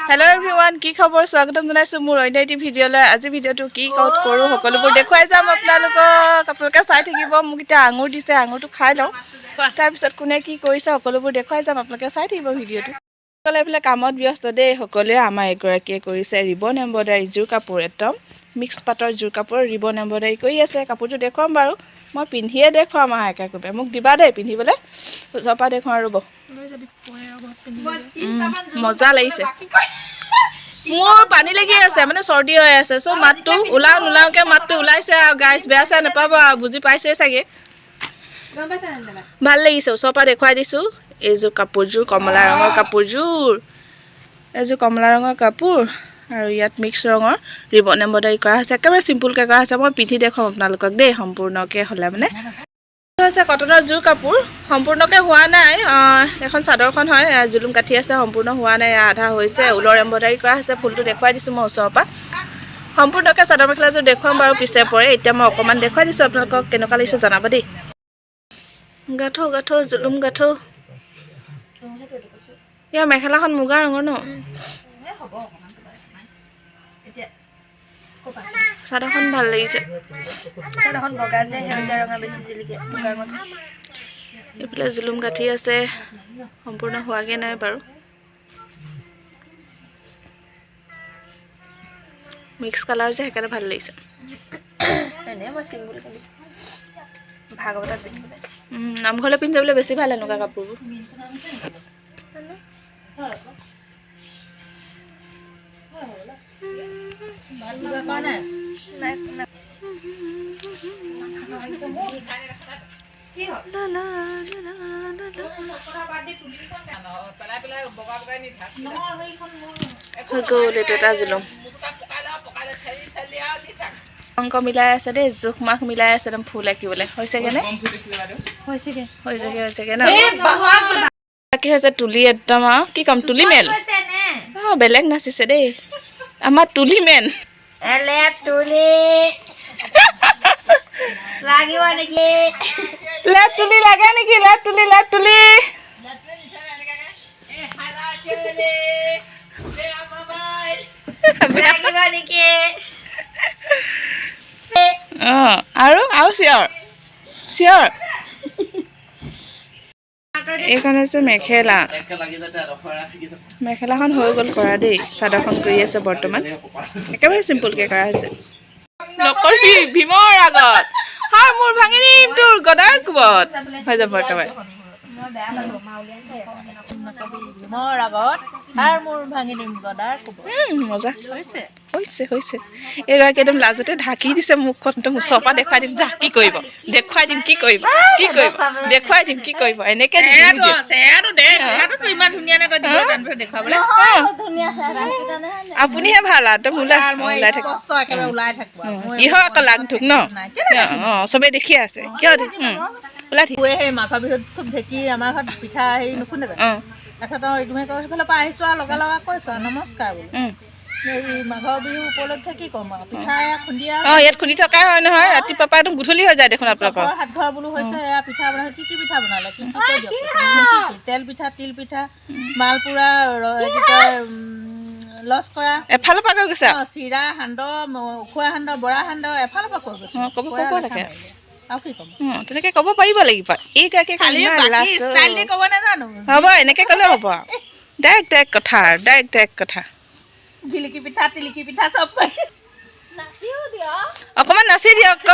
Hello' everyone, কি খবৰ? স্বাগতম জনাইছোঁ মোৰ অন্য এটি ভিডিঅ'লৈ। আজি ভিডিঅ'টো কি ক'ত কৰোঁ, সকলোবোৰ দেখুৱাই যাম আপোনালোকক। আপোনালোকে চাই থাকিব। মোক এতিয়া আঙুৰ দিছে, আঙুৰটো খাই লওঁ। তাৰপিছত কোনে কি কৰিছে, সকলোবোৰ দেখুৱাই যাম। আপোনালোকে চাই থাকিব ভিডিঅ'টো। সকলোৱে এইফালে কামত ব্যস্ত দেই সকলোৱে। আমাৰ এগৰাকীয়ে কৰিছে ৰিবন এম্ব্ৰইডাৰী, জোৰ কাপোৰ, একদম মিক্স পাটৰ জোৰ কাপোৰ ৰিবন এম্ব্ৰইডাৰী কৰি আছে। কাপোৰযোৰ দেখুৱাম বাৰু, মই পিন্ধিয়ে দেখুৱাম। আহা একে মোক দিবা দেই পিন্ধিবলৈ। ওচৰৰ পৰা দেখুৱাম, ৰ'ব। মজা লাগিছে। মোৰ পানী লাগি আছে, মানে চৰ্দি হৈ আছে। চ' মাতটো ওলাও নোলাওকে মাতটো ওলাইছে আৰু গাইজ, বেয়া চেয়া নাপাব আৰু, বুজি পাইছে চাগে। ভাল লাগিছে, ওচৰৰ পৰা দেখুৱাই দিছোঁ। এইযোৰ কাপোৰযোৰ কমলা ৰঙৰ কাপোৰযোৰ, এইযোৰ কমলা ৰঙৰ কাপোৰ আৰু ইয়াত মিক্স ৰঙৰ ৰিবন এম্ব্ৰইডাৰী কৰা হৈছে। একেবাৰে চিম্পুলকৈ কৰা হৈছে। মই পিন্ধি দেখুৱাম আপোনালোকক দেই সম্পূৰ্ণকৈ হ'লে। মানে হৈছে কটনৰ জোৰ কাপোৰ, সম্পূৰ্ণকৈ হোৱা নাই। এখন চাদৰখন হয়, জুলুম কাঠি আছে, সম্পূৰ্ণ হোৱা নাই, আধা হৈছে। ঊলৰ এম্ব্ৰইডাৰী কৰা হৈছে। ফুলটো দেখুৱাই দিছোঁ মই ওচৰৰ পৰা। সম্পূৰ্ণকৈ চাদৰ মেখেলাযোৰ দেখুৱাম বাৰু পিছে পৰে। এতিয়া মই অকণমান দেখুৱাই দিছোঁ আপোনালোকক। কেনেকুৱা লাগিছে জনাব দেই। গাঁঠো গাঁঠো, জুলুম গাঁঠো। ইয়াৰ মেখেলাখন মুগা ৰঙৰ ন? চাদৰখন ভাল লাগিছে। চাদৰখন বগা যে, সেউজীয়া ৰঙা বেছি জিলিকে মুগা ৰঙত। এইফালে জুলুম গাঁঠি আছে, সম্পূৰ্ণ হোৱাগৈ নাই বাৰু। মিক্স কালাৰ যে, সেইকাৰণে ভাল লাগিছে। এনেই মই চিম্পুল কিনিছোঁ ভাগৱতত পিন্ধিবলৈ। নামঘৰলৈ পিন্ধি যাবলৈ বেছি ভাল এনেকুৱা কাপোৰবোৰ। নাই নাই। লা লা লা লা লা লা। হৈ গ'ল, এইটো এটা জুলুম। অংক মিলাই আছে দেই, জোখ মাখ মিলাই আছে একদম ফুল আঁকিবলৈ। হৈছেগে নে? হৈছেগে। হৈছেগে, হৈছেগে ন? বাকী হৈছে তুলি একদম আৰু কি ক'ম, তুলি মেন। অঁ, বেলেগ নাচিছে দেই আমাৰ তুলি মেন। তুলি লাগিব নেকি? লেপ তুলি লাগে নেকি? লেপ তুলি, লেপ তুলি। লাগিব নেকি? অঁ, আৰু আৰু চিঞৰ চিঞৰ। এইখন হৈছে মেখেলা। মেখেলাখন হৈ গ'ল কৰা দেই। চাদৰখন কৰি আছে বৰ্তমান, একেবাৰে চিম্পুলকৈ কৰা হৈছে। নকৰিবি ভীমৰ আগত, হাৰ মোৰ ভাঙি দিম তোৰ গদাৰ কোবত। হৈ যাব একেবাৰে। ভীমৰ আগত হাৰ মূৰ ভাঙি দিম গদাৰ কোবত। মজা হৈছে, হৈছে, হৈছে। এইগৰাকী একদম লাজতে ঢাকি দিছে মুখখন। একদম ওচৰৰ পৰা দেখুৱাই দিম যা, কি কৰিব দেখুৱাই দিম, কি কৰিব, কি কৰিব দেখুৱাই দিম, কি কৰিব এনেকে দি দিম। ইমান ধুনীয়া নে তই দেখুৱাবলৈ? আপুনিহে ভাল আৰু একদম ওলাই ওলাই থাক। কষ্ট একেবাৰে ওলাই থাকো আৰু। মই কিহৰ আকৌ লাগ ধুক ন? অঁ, চবেই দেখি আছে, কিয় ওলাই থাক। সেই মাঘৰ বিহুত খুব ঢেঁকী, আমাৰ ঘৰত পিঠা হেৰি নুখুন্দে জানো? তাৰপিছত আৰু এইটো কয়, সেইফালৰ পৰা আহিছোঁ আৰু লগে লগে কৈছোঁ আৰু নমস্কাৰ বোলো। এই মাঘৰ বিহু উপলক্ষে কি ক'ম আৰু, পিঠা এয়া খুন্দি আৰু অঁ, ইয়াত খুন্দি থকাই হয় নহয়, ৰাতিপুৱা পৰা একদম গধূলি হৈ যায় দেখোন আপোনালোকৰ। ছঘৰ সাত ঘৰ বোলো হৈছে। এয়া পিঠা বনাইছে, কি কি পিঠা বনালে, কি কি কৈ দিয়ক। কি কি? তেল পিঠা, তিল পিঠা, মালপুৰা, কি কয়, লস্কৰা। এফালৰ পৰা কৈ গৈছে আৰু। চিৰা সান্দহ, উখোৱা সান্দহ, বৰা সান্দহ, এফালৰ পৰা কৈ গৈছোঁ। অঁ, ক'ব কৈ ক'ব আৰু লাগে। লেঠা মাৰিলে। আৰু কি ক'ম? অঁ, তেনেকে ক'ব পাৰিব লাগিব। এইগৰাকী ইমান লাজ। ষ্টাইল দি ক'ব নাজানো। হ'ব, এনেকে ক'লেও হ'ব আৰু। ডাইৰেক্ট ডাইৰেক্ট কথা আৰু, ডাইৰেক্ট ডাইৰেক্ট কথা। ঘিলিকি পিঠা, তিলিকি পিঠা চব পাৰি। অকণমান নাচি দিয়ক ক।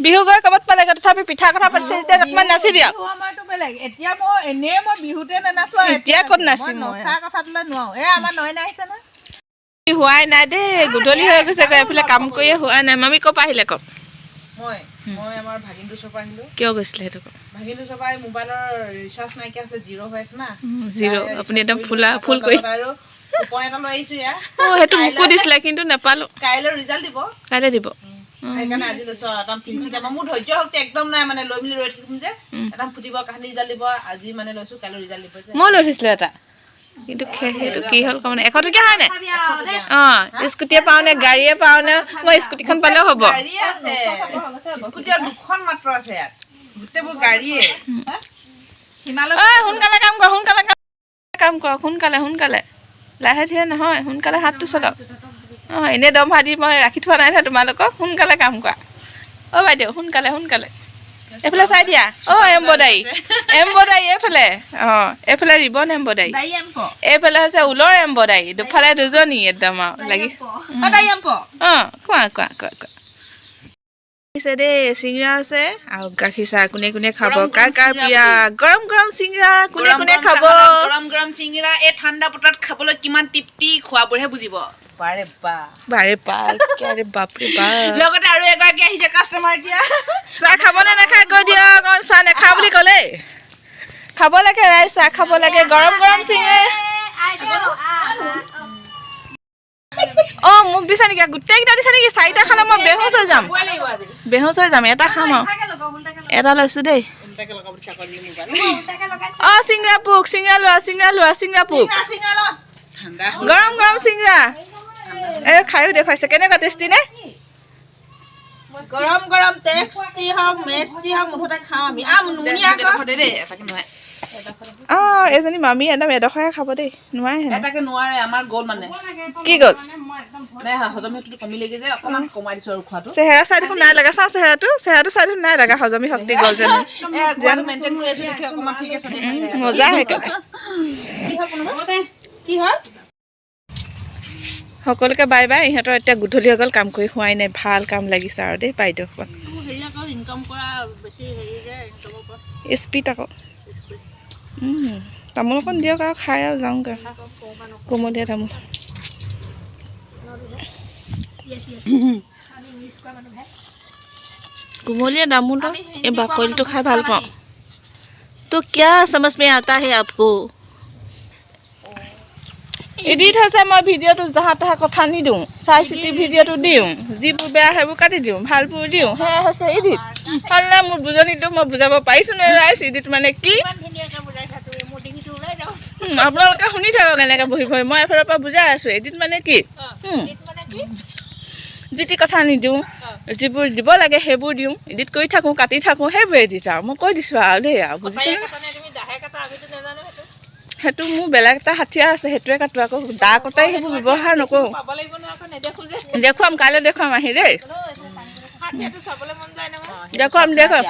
বিহু গৈ ক'ৰবাত পালেগৈ, তথাপি পিঠা কথা পাতিছে যেতিয়া অকণমান নাচি দিয়ক। বিহু আমাৰতো বেলেগ। এতিয়া মই এনেই মই বিহুতে নানাচো আৰু। এতিয়া ক'ত নাচিম মই মই? নচা কথাটোলৈ নোৱাৰো। এই আমাৰ নয়না আহিছে নহয়। হোৱাই নাই দেই, গধূলি হৈ গৈছেগৈ, এইফালে কাম কৰিয়ে হোৱা নাই। মামী ক'ৰ পৰা আহিলে কওক? মই মই আমাৰ ভাগিনটোৰ ওচৰৰ পৰা আহিলোঁ। কিয় গৈছিলে সেইটো কওক? ভাগিনটোৰ ওচৰৰ পৰা এই মোবাইলৰ ৰিচাৰ্জ নাইকিয়া আছিলে, জিৰ' হৈ আছে না। জিৰ', তাৰে আপুনি একদম ৰিচাৰ্জ ফুলা কৰি ফুল কৰি লগত আৰু কুপন এটা লৈ আহিছোঁ এয়া। অঁ, সেইটো মোকো দিছিলে, কিন্তু নাপালোঁ। কাইলৈ ৰিজাল্ট দিব। কাইলৈ দিব। সেইকাৰণে আজি লৈছোঁ আৰু এটা ফিনচি টাইপৰ। মোৰ ধৈৰ্য শক্তি একদম নাই, মানে লৈ মেলি ৰৈ থাকিম যে এটা ফুটিব কাহানি ৰিজাল্ট দিব। আজি মানে লৈছোঁ, কাইলৈ ৰিজাল্ট দিব যে। মই লৈ থৈছিলোঁ এটা, কিন্তু সেইটো কি হ'ল ক'ব নাই। 100 টকীয়া হয় নাই? অঁ, স্কুটিয়ে পাওঁ নে গাড়ীয়ে পাওঁ নে, মই স্কুটিখন পালেও হ'ব। গাড়ীয়ে আছে, স্কুটি আৰু দুখন মাত্ৰ আছে ইয়াত, গোটেইবোৰ গাড়ীয়ে। ঐ, সোনকালে কাম কৰ, সোনকালে কাম কৰক, সোনকালে সোনকালে। লাহে ধীৰে নহয়, সোনকালে হাতটো চলাওক। অঁ, এনেই দৰমহা দি মই ৰাখি থোৱা নাই নহয় তোমালোকক। সোনকালে কাম কৰা। অ' বাইদেউ, সোনকালে সোনকালে, এইফালে চাই দিয়া। অ' এম্ব্ৰইডাৰী, এম্ব্ৰইডাৰী এইফালে। অঁ, এইফালে ৰিবন এম্ব্ৰইডাৰী, এইফালে হৈছে ঊলৰ এম্ব্ৰইডাৰী। দুফালে দুজনী একদম আৰু লাগি। অঁ, কোৱা কোৱা কোৱা কোৱা। আছে দেই, চিঙৰা আছে আৰু গাখীৰ চাহ। কোনে কোনে খাব? গৰম কাৰ গৰম কাৰ চিঙৰা। প্ৰিয়া গৰম গৰম চিঙৰা কোনে গৰম কোনে গৰম খাব? চাহৰ লগত গৰম গৰম চিঙৰা, এই ঠাণ্ডা বতৰত খাবলৈ কিমান তৃপ্তি, খোৱাবোৰহে বুজিব। বাৰে বা। বাৰে বাপ, আৰে বাপৰে বাপ। লগতে আৰু এগৰাকী আহিছে কাষ্টমাৰ এতিয়া। চাহ খাব নে নাখায় কৈ দিয়ক। অ, চাহ নাখাওঁ বুলি ক'লেই। খাব লাগে ৰাইজ, চাহ খাব লাগে। গৰম গৰম চিঙৰা। অ, মোক দিছে নেকি? গোটেইকেইটা দিছে নেকি? চাৰিটা খালে মই বেহুচ হৈ যাম, বেহুচ হৈ যাম। এটা খাম আৰু এটা লৈছো দেই। অ, চিঙৰা পোক, চিঙৰা লোৱা, চিঙৰা লোৱা, চিঙৰা পোক। ঠাণ্ডা। গৰম গৰম চিঙৰা। এই খায়ো দেখুৱাইছে, কেনেকুৱা টেষ্টি নে? গৰম গৰম টেষ্টি হওক, মেষ্টি হওক, মুঠতে খাওঁ আমি। আম নুনি আকৌ। দে দেই, এটাকে নোৱাৰে। অ, এজনী মামী একদম এডোখৰহে খাব দেই, নোৱাৰে হেনো। এটাকে নোৱাৰে, আমাৰ গ'ল মানে। কি গ'ল? নাই, হজম শক্তিটো কমিলেগে যে, অকণমান কমাই দিছো আৰু খোৱাটো। চেহেৰা চাই দেখোন নাই লগা। চাওঁ চেহেৰাটো, চেহেৰাটো চাই দেখোন নাই লগা হজমী শক্তি গ'ল যেন। এ খোৱাটো মেইনটেইন কৰি আছো দেখি অকণমান ঠিকে চলি আছে। মজা সেইকাৰণে। কি হ'ল? সকলোকে বাই বাই। ইহঁতৰ এতিয়া গধূলি হৈ গ'ল, কাম কৰি হোৱাই নাই। ভাল কাম লাগিছে আৰু দেই বাইদেউ। হেৰি আকৌ ইনকাম কৰা বেছি হেৰি যে ইনকামৰ পৰা। স্পীড আকৌ। তামোল অকণ দিয়ক আৰু খাই আৰু যাওঁগৈ। কোমলীয়া তামোল। আমি ইংলিছ কোৱা মানুহ ভাই। কুমলীয়া তামোলটো এই বাকলিটো খাই ভাল পাওঁ। तो क्या समझ में आता है आपको? এডিট হৈছে। মই ভিডিঅ'টো যাহা তাহা কথা নিদিওঁ, চাই চিতি ভিডিঅ'টো দিওঁ। যিবোৰ বেয়া সেইবোৰ কাটি দিওঁ, ভালবোৰ দিওঁ। সেয়া হৈছে এডিট। হ'ল নাই মোৰ বুজনিটো? মই বুজাব পাৰিছোঁ নে ৰাইজ, এডিট মানে কি? ধুনীয়াকৈ বুজাইছা তুমি, মোৰ ডিঙিটো ওলাই যাওঁ। আপোনালোকে শুনি থাকক এনেকৈ বহি বহি। মই এফালৰ পৰা বুজাই আছোঁ এডিট মানে কি। মানে কি? যি টি কথা নিদিওঁ, যিবোৰ দিব লাগে সেইবোৰ দিওঁ। এডিট কৰি থাকোঁ, কাটি থাকোঁ, সেইবোৰ এডিট আৰু মই কৈ দিছোঁ আৰু দেই। আৰু বুজিছেনে? কাটানে তুমি দাহে কাটা, আমিতো নাজানো সেইটো। সেইটো মোৰ বেলেগ এটা হাথিয়াৰ আছে, সেইটোৱে কাটো আকৌ। দা কটাই সেইবোৰ ব্যৱহাৰ নকৰোঁ। পাব লাগিব নহয় আকৌ, নেদেখো যে। দেখুৱাম, কাইলৈ দেখুৱাম আহি দেই। হাতীয়াটো চাবলৈ মন যায় নহয়। দেখুৱাম, দেখুৱাম।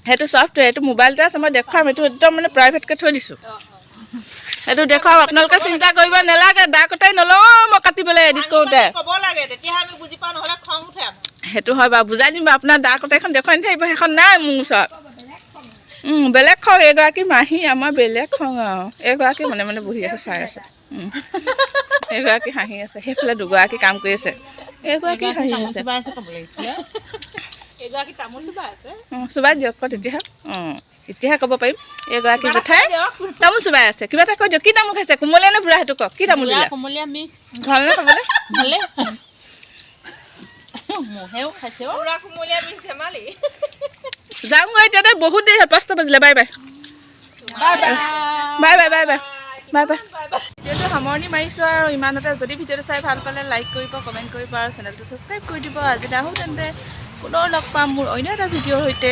সেইটো ছফ্টৱেৰ, এইটো মোবাইলতে আছে, মই দেখুৱাম। এইটো একদম মানে প্ৰাইভেটকৈ থৈ দিছোঁ। সেইটো দেখুৱাম, আপোনালোকে চিন্তা কৰিব নালাগে। দা কটাই নলওঁ মই কাটিবলৈ এডিট কৰোঁতে। ক'ব লাগে, তেতিয়াহে আমি বুজি পাওঁ, নহ'লে খং উঠে আমাৰ। সেইটো হয় বাৰু, বুজাই দিম বাৰু। আপোনাৰ দা কটাইখন দেখুৱাই নাথাকিব, সেইখন নাই মোৰ ওচৰত। বেলেগ খং এইগৰাকী মাহী আমাৰ, বেলেগ খং আৰু। এইগৰাকী মনে মনে বহি আছে, চাই আছে। এইগৰাকী হাঁহি আছে। সেইফালে দুগৰাকী কাম কৰি আছে, এইগৰাকী হাঁহি আছে। এগৰাকী তামোল চোবাই আছে। অঁ, চোবাই দিয়ক আকৌ তেতিয়াহে। অঁ, এতিয়াহে ক'ব পাৰিম। এইগৰাকী জেঠাই তামোল চোবাই আছে, কিবা এটা কৈ দিয়ক। কি তামোল খাইছে, কোমলীয়া নে বুঢ়া, সেইটো কওক। কি তামোল দিলে? কোমলীয়া মিক্স। ভালনে খাবলৈ? ভালে, মহেও খাইছে। বুঢ়া কোমলীয়া মিক্স ধেমালি। যাওঁগৈ এতিয়া দেই, বহুত দেৰি হ'ল, 5টা বাজিলে। Bye bye bye bye bye bye bye bye. ভিডিঅ'টো সামৰণি মাৰিছোঁ আৰু ইমানতে। যদি ভিডিঅ'টো চাই ভাল পালে লাইক কৰিব, কমেণ্ট কৰিব আৰু চেনেলটো ছাবস্ক্ৰাইব কৰি দিব। আজি আহোঁ তেন্তে, পুনৰ লগ পাম মোৰ অন্য এটা ভিডিঅ'ৰ সৈতে।